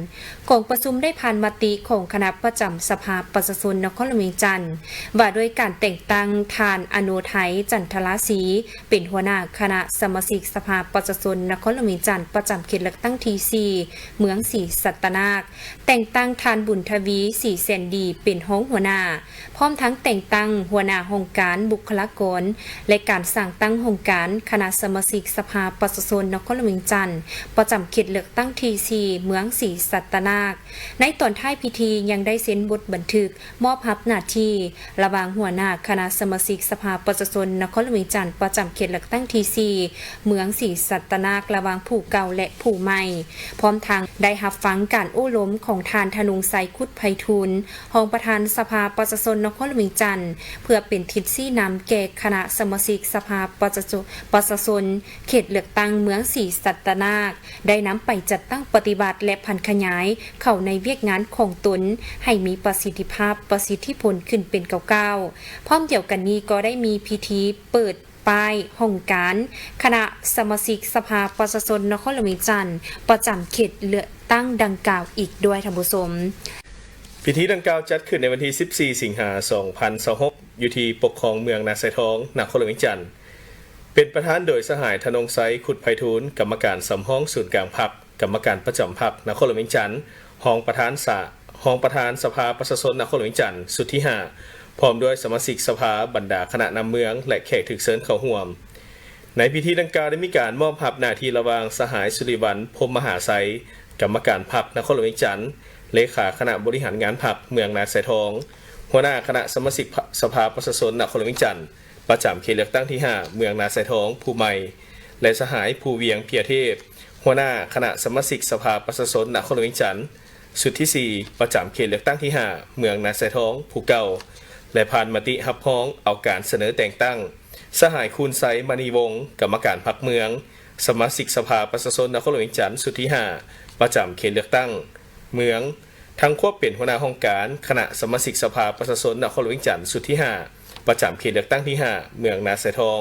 ກອງປະຊຸມໄດ້ຜ່ານມະຕິຂອງຄະນະປະຈຳສະພາປະຊາຊົນນະຄອນຫຼວງວຽງຈັນ ວ່າດ້ວຍການແຕ່ງຕັ້ງທ່ານ ອະໂນໄທ ຈັນທະລາສີ ເປັນຫົວໜ້າຄະນະສະມາຊິກສະພາປະຊາຊົນນະຄອນຫຼວງວຽງຈັນ ປະຈຳເຂດເລືອກຕັ້ງທີສີ່ ເມືອງສີສັດຕະນາກ, ແຕ່ງຕັ້ງທ່ານ ບຸນທະວີ ສີແສນດີ ເປັນຮອງຫົວໜ້າ, ພ້ອມທັງແຕ່ງຕັ້ງຫົວໜ້າຫ້ອງການບຸກຄະລາກອນ ແລະ ການສ້າງຕັ້ງຫ້ອງການຄະນະສະມາຊິກສະພາປະຊາຊົນນະຄອນຫຼວງວຽງຈັນ ປະຈຳເຂດເລືອກຕັ້ງທີສີ່ ເມືອງສີສັດຕະນາກ. ໃນຕອນທ້າຍພິທີຍັງໄດ້ເຊັນບົດບັນທຶກ ມອບຮັບໜ້າທີ່ລະຫວ່າງຫົວໜ້າຄະນະສະມາຊິກສະພາປະຊາຊົນນະຄອນຫຼວງວຽງຈັນ ປະຈຳເຂດເລືອກຕັ້ງທີສີ່ ເມືອງສີສັດຕະນາກ ລະຫວ່າງຜູ້ເກົ່າ ແລະ ຜູ້ໃໝ່, ພ້ອມທັງໄດ້ຮັບຟັງການໂອ້ລົມຂອງທ່ານ ທະນົງໄຊ ຄຸດໄພທູນ ຮອງປະທານສະພາປະຊາຊົນນະຄອນຫຼວງວຽງຈັນ ເພື່ອເປັນທິດຊີ້ນຳແກ່ຄະນະສະມາຊິກສະພາປະຊາຊົນ ປະຊາຊົນເຂດເລືອກຕັ້ງເມືອງສີສັດຕະນາກ ໄດ້ນຳໄປຈັດຕັ້ງປະຕິບັດ ແລະ ຜັນຂະຫຍາຍເຂົ້າໃນວຽກງານຂອງຕົນໃຫ້ມີປະສິດທິພາບ, ປະສິດທິຜົນຂຶ້ນເປັນກ້າວໆ. ພ້ອມດຽວກັນນີ້ກໍໄດ້ມີພິທີເປີດປ້າຍຫ້ອງການຄະນະສະມາຊິກສະພາປະຊາຊົນນະຄອນຫຼວງວຽງຈັນ ປະຈຳເຂດເລືອກຕັ້ງດັ່ງກ່າວອີກດ້ວຍ, ທ່ານຜູ້ຊົມ. ພິທີດັ່ງກ່າວຈັດຂຶ້ນໃນວັນທີສິບສີ່ ສິງຫາ ສອງພັນຊາວຫົກ ຢູ່ທີ່ປົກຄອງເມືອງນາຊາຍທອງ ນະຄອນຫຼວງວຽງຈັນ. ເປັນປະທານໂດຍສະຫາຍ ທະນົງໄຊ ຄຸດໄພທູນ ກຳມະການສຳຮອງສູນກາງພັກ, ກຳມະການປະຈຳພັກນະຄອນຫຼວງວຽງຈັນ, ຮອງປະທານສະ, ຮອງປະທານສະພາປະຊາຊົນນະຄອນຫຼວງວຽງຈັນ ຊຸດທີຫ້າ ພ້ອມດ້ວຍສະມາຊິກສະພາ, ບັນດາຄະນະນຳເມືອງ ແລະ ແຂກຖືກເຊີນເຂົ້າຮ່ວມ. ໃນພິທີດັ່ງກ່າວໄດ້ມີການມອບຮັບໜ້າທີ່ລະຫວ່າງສະຫາຍ ສຸລິວັນ ພົມມະຫາໄຊ ກຳມະການພັກນະຄອນຫຼວງວຽງຈັນ, ເລຂາຄະນະບໍລິຫານງານພັກເມືອງນາຊາຍທອງ, ຫົວໜ້າຄະນະສະມາຊິກ ພະ, ສະພາປະຊາຊົນນະຄອນຫຼວງວຽງຈັນ ປະຈຳເຂດເລືອກຕັ້ງທີຫ້າ ເມືອງນາຊາຍທອງ ຜູ້ໃໝ່ ແລະ ສະຫາຍ ພູວຽງ ເພຍເທບ ຫົວໜ້າຄະນະສະມາຊິກສະພາປະຊາຊົນນະຄອນຫຼວງວຽງຈັນ ຊຸດທີສີ່ ປະຈຳເຂດເລືອກຕັ້ງທີຫ້າ ເມືອງນາຊາຍທອງ ຜູ້ເກົ່າ ແລະ ຜ່ານມະຕິຮັບຮອງເອົາການສະເໜີແຕ່ງຕັ້ງ ສະຫາຍ ຄູນໄຊ ມະນີວົງ ກຳມະການພັກເມືອງ, ສະມາຊິກສະພາປະຊາຊົນນະຄອນຫຼວງວຽງຈັນ ຊຸດທີຫ້າ ປະຈຳເຂດເລືອກຕັ້ງເມືອງ, ທັງຄວບເປັນຫົວໜ້າຫ້ອງການຄະນະສະມາຊິກສະພາປະຊາຊົນນະຄອນຫຼວງວຽງຈັນ ຊຸດທີຫ້າ ປະຈຳເຂດເລືອກຕັ້ງທີຫ້າ ເມືອງນາຊາຍທອງ,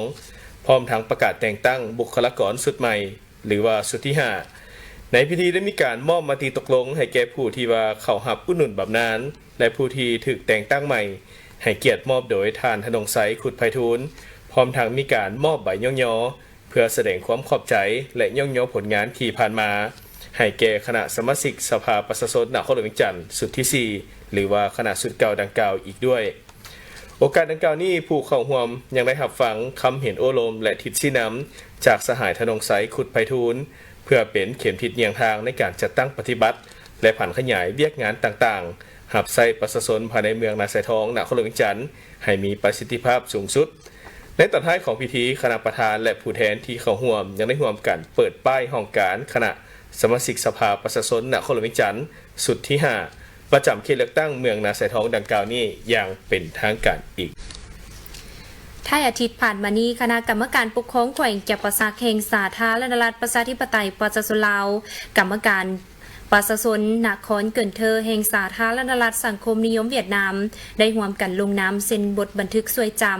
ພ້ອມທັງປະກາດແຕ່ງຕັ້ງບຸກຄະລາກອນຊຸດໃໝ່ ຫຼືວ່າຊຸດທີຫ້າ. ໃນພິທີໄດ້ມີການມອບມະຕິຕົກລົງໃຫ້ແກ່ຜູ້ທີ່ວ່າເຂົ້າຮັບອຸດໜູນບຳນານ ແລະ ຜູ້ທີ່ຖືກແຕ່ງຕັ້ງໃໝ່ ໃຫ້ກຽດມອບໂດຍທ່ານ ທະນົງໄຊ ຄຸດໄພທູນ, ພ້ອມທັງມີການມອບໃບຍ້ອງຍໍ ເພື່ອສະແດງຄວາມຂອບໃຈ ແລະ ຍ້ອງຍໍຜົນງານທີ່ຜ່ານມາ ໃຫ້ແກ່ຄະນະສະມາຊິກສະພາປະຊາຊົນນະຄອນຫຼວງວຽງຈັນ ຊຸດທີສີ່ ຫຼືວ່າຄະນະຊຸດເກົ່າດັ່ງກ່າວອີກດ້ວຍ. ໂອກາດດັ່ງກ່າວນີ້ ຜູ້ເຂົ້າຮ່ວມຍັງໄດ້ຮັບຟັງຄຳເຫັນໂອ້ລົມ ແລະ ທິດຊີ້ນຳຈາກສະຫາຍ ທະນົງໄຊ ຄຸດໄພທູນ ເພື່ອເປັນເຂັມທິດຍ່າງທາງໃນການຈັດຕັ້ງປະຕິບັດ ແລະ ຜັນຂະຫຍາຍວຽກງານຕ່າງໆ ຮັບໃຊ້ປະຊາຊົນພາຍໃນເມືອງນາຊາຍທອງ ນະຄອນຫຼວງວຽງຈັນ ໃຫ້ມີປະສິດທິພາບສູງສຸດ. ໃນຕອນທ້າຍຂອງພິທີ, ຄະນະປະທານ ແລະ ຜູ້ແທນທີ່ເຂົ້າຮ່ວມ ຍັງໄດ້ຮ່ວມກັນເປີດປ້າຍຫ້ອງການຄະນະສະມາຊິກສະພາປະຊາຊົນນະຄອນຫຼວງວຽງຈັນ ຊຸດທີຫ້າ ປະຈຳເຂດເລືອກຕັ້ງເມືອງນາຊາຍທອງດັ່ງກ່າວນີ້ຢ່າງເປັນທາງການອີກ. ທ້າຍອາທິດຜ່ານມານີ້, ຄະນະກຳມະການປົກຄອງແຂວງຈຳປາສັກແຫ່ງສາທາລະນະລັດປະຊາທິປະໄຕປະຊາຊົນລາວ, ກຳມະການ ປະຊາຊົນນະຄອນເກີນເທີແຫ່ງສາທາລະນະລັດສັງຄົມນິຍົມຫວຽດນາມ ໄດ້ຮ່ວມກັນລົງນາມເຊັນບົດບັນທຶກຊ່ວຍຈຳ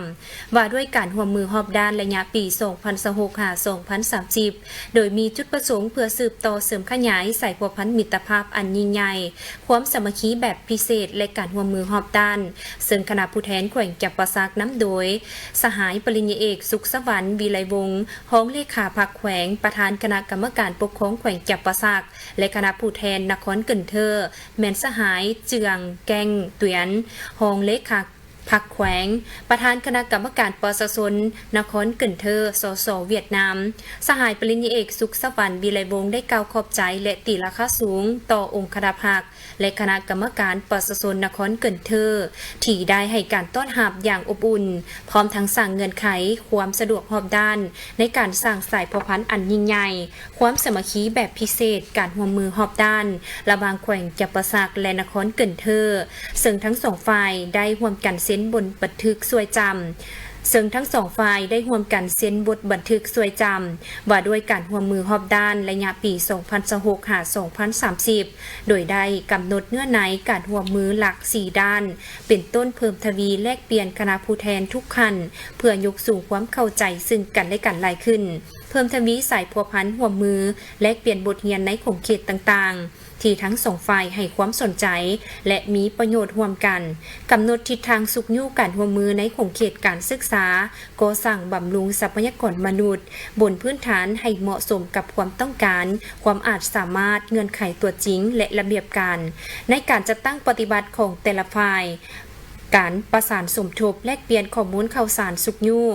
ວ່າດ້ວຍການຮ່ວມມືຮອບດ້ານໄລຍະປີສອງພັນຊາວຫົກ ຫາ ສອງພັນສາມສິບ ໂດຍມີຈຸດປະສົງເພື່ອສືບຕໍ່ເສີມຂະຫຍາຍສາຍພົວພັນມິດຕະພາບອັນຍິ່ງໃຫຍ່, ຄວາມສາມັກຄີແບບພິເສດ ແລະ ການຮ່ວມມືຮອບດ້ານ, ເຊິ່ງຄະນະຜູ້ແທນແຂວງຈຳປາສັກນຳໂດຍ ສະຫາຍປະລິນຍາເອກ ສຸກສະຫວັນ ວິໄລວົງ ຮອງເລຂາພັກແຂວງ, ປະທານຄະນະກຳມະການປົກຄອງແຂວງຈຳປາສັກ ແລະ ຄະນະຜູ້ແທນນະຄອນເກີນເທີ ແມ່ນສະຫາຍ ເຈືອງ ແກ້ງຕວຽນ ຮອງເລຂາ ພັກແຂວງ, ປະທານຄະນະກຳມະການປະຊາຊົນນະຄອນເກີນເທີ ສສ ຫວຽດນາມ, ສະຫາຍປະລິນຍາເອກ ສຸກສະຫວັນ ວິໄລວົງ ໄດ້ກ່າວຂອບໃຈ ແລະ ຕີລາຄາສູງຕໍ່ອົງຄະນະພັກ ແລະ ຄະນະກຳມະການປະຊາຊົນນະຄອນເກີນເທີ ທີ່ໄດ້ໃຫ້ການຕ້ອນຮັບຢ່າງອົບອຸ່ນ, ພ້ອມທັງສ້າງເງື່ອນໄຂຄວາມສະດວກຮອບດ້ານໃນການສ້າງສາຍພົວພັນອັນຍິ່ງໃຫຍ່, ຄວາມສາມັກຄີແບບພິເສດ, ການຮ່ວມມືຮອບດ້ານລະຫວ່າງແຂວງຈຳປາສັກ ແລະ ນະຄອນເກີນເທີ, ເຊິ່ງທັງສອງຝ່າຍໄດ້ຮ່ວມກັນເຊັນບົດບັນທຶກຊ່ວຍຈຳ, ເຊິ່ງທັງສອງຝ່າຍໄດ້ຮ່ວມກັນເຊັນບົດບັນທຶກຊ່ວຍຈຳ ວ່າດ້ວຍການຮ່ວມມືຮອບດ້ານໄລຍະປີສອງພັນຊາວຫົກ ຫາ ສອງພັນສາມສິບ ໂດຍໄດ້ກຳນົດເນື້ອໃນການຮ່ວມມືຫຼັກສີ່ດ້ານ ເປັນຕົ້ນເພີ່ມທະວີແລກປ່ຽນຄະນະຜູ້ແທນທຸກຂັ້ນ ເພື່ອຍົກສູງຄວາມເຂົ້າໃຈເຊິ່ງກັນແລະກັນຫຼາຍຂຶ້ນ, ເພີ່ມທະວີສາຍພົວພັນຮ່ວມມື ແລກປ່ຽນບົດຮຽນໃນຂົງເຂດຕ່າງໆ ທີ່ທັງສອງຝ່າຍໃຫ້ຄວາມສົນໃຈ ແລະ ມີປະໂຫຍດຮ່ວມກັນ, ກຳນົດທິດທາງຊຸກຍູ້ການຮ່ວມມືໃນຂົງເຂດການສຶກສາ, ກໍ່ສ້າງບຳລຸງຊັບພະຍາກອນມະນຸດ ບົນພື້ນຖານໃຫ້ເໝາະສົມກັບຄວາມຕ້ອງການ, ຄວາມອາດສາມາດ, ເງື່ອນໄຂຕົວຈິງ ແລະ ລະບຽບການ ໃນການຈັດຕັ້ງປະຕິບັດຂອງແຕ່ລະຝ່າຍ, ການປະສານສົມທົບແລກປ່ຽນຂໍ້ມູນຂ່າວສານຊຸກຍູ້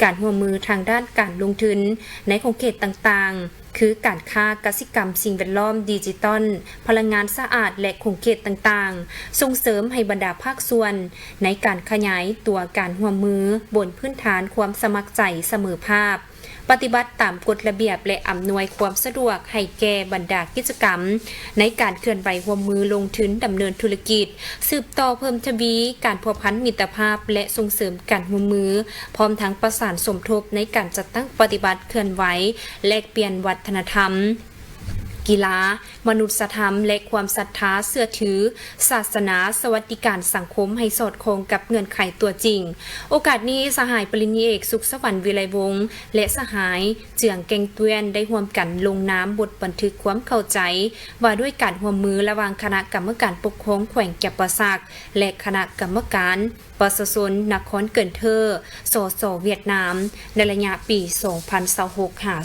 ການຮ່ວມມືທາງດ້ານການລົງທຶນໃນຂົງເຂດຕ່າງໆ ຄືການຄ້າ, ກະສິກຳ, ສິ່ງແວດລ້ອມ, ດິຈິຕອນ, ພະລັງງານສະອາດ ແລະ ຂົງເຂດຕ່າງໆ, ສົ່ງເສີມໃຫ້ບັນດາພາກສ່ວນໃນການຂະຫຍາຍຕົວການຮ່ວມມືບົນພື້ນຖານຄວາມສະໝັກໃຈສະເໝີພາບ, ປະຕິບັດຕາມກົດລະບຽບ ແລະ ອຳນວຍຄວາມສະດວກໃຫ້ແກ່ບັນດາກິດຈະກຳໃນການເຄື່ອນໄຫວຮ່ວມມືລົງທຶນດຳເນີນທຸລະກິດ, ສືບຕໍ່ເພີ່ມທະວີການພົວພັນມິດຕະພາບ ແລະ ສົ່ງເສີມການຮ່ວມມື, ພ້ອມທັງປະສານສົມທົບໃນການຈັດຕັ້ງປະຕິບັດເຄື່ອນໄຫວ ແລກປ່ຽນວັດທະນະທຳ, ກິລາ, ມະນຸດສະທຳ ແລະ ຄວາມສັດທາເຊື່ອຖື, ສາສະໜາ, ສະຫວັດດີການສັງຄົມໃຫ້ສອດຄ່ອງກັບເງື່ອນໄຂຕົວຈິງ. ໂອກາດນີ້, ສະຫາຍປະລິນຍາເອກ ສຸກສະຫວັນ ວິໄລວົງ ແລະ ສະຫາຍ ເຈືອງ ແກ່ງຕວຽນ ໄດ້ຮ່ວມກັນລົງນາມບົດບັນທຶກຄວາມເຂົ້າໃຈ ວ່າດ້ວຍການຮ່ວມມືລະຫວ່າງຄະນະກຳມະການປົກຄອງແຂວງຈຳປາສັກ ແລະ ຄະນະກຳມະການປະຊາຊົນນະຄອນເກີນເທີ ສສ ຫວຽດນາມ ໃນໄລຍະປີສອງພັນຊາວຫົກ ຫາ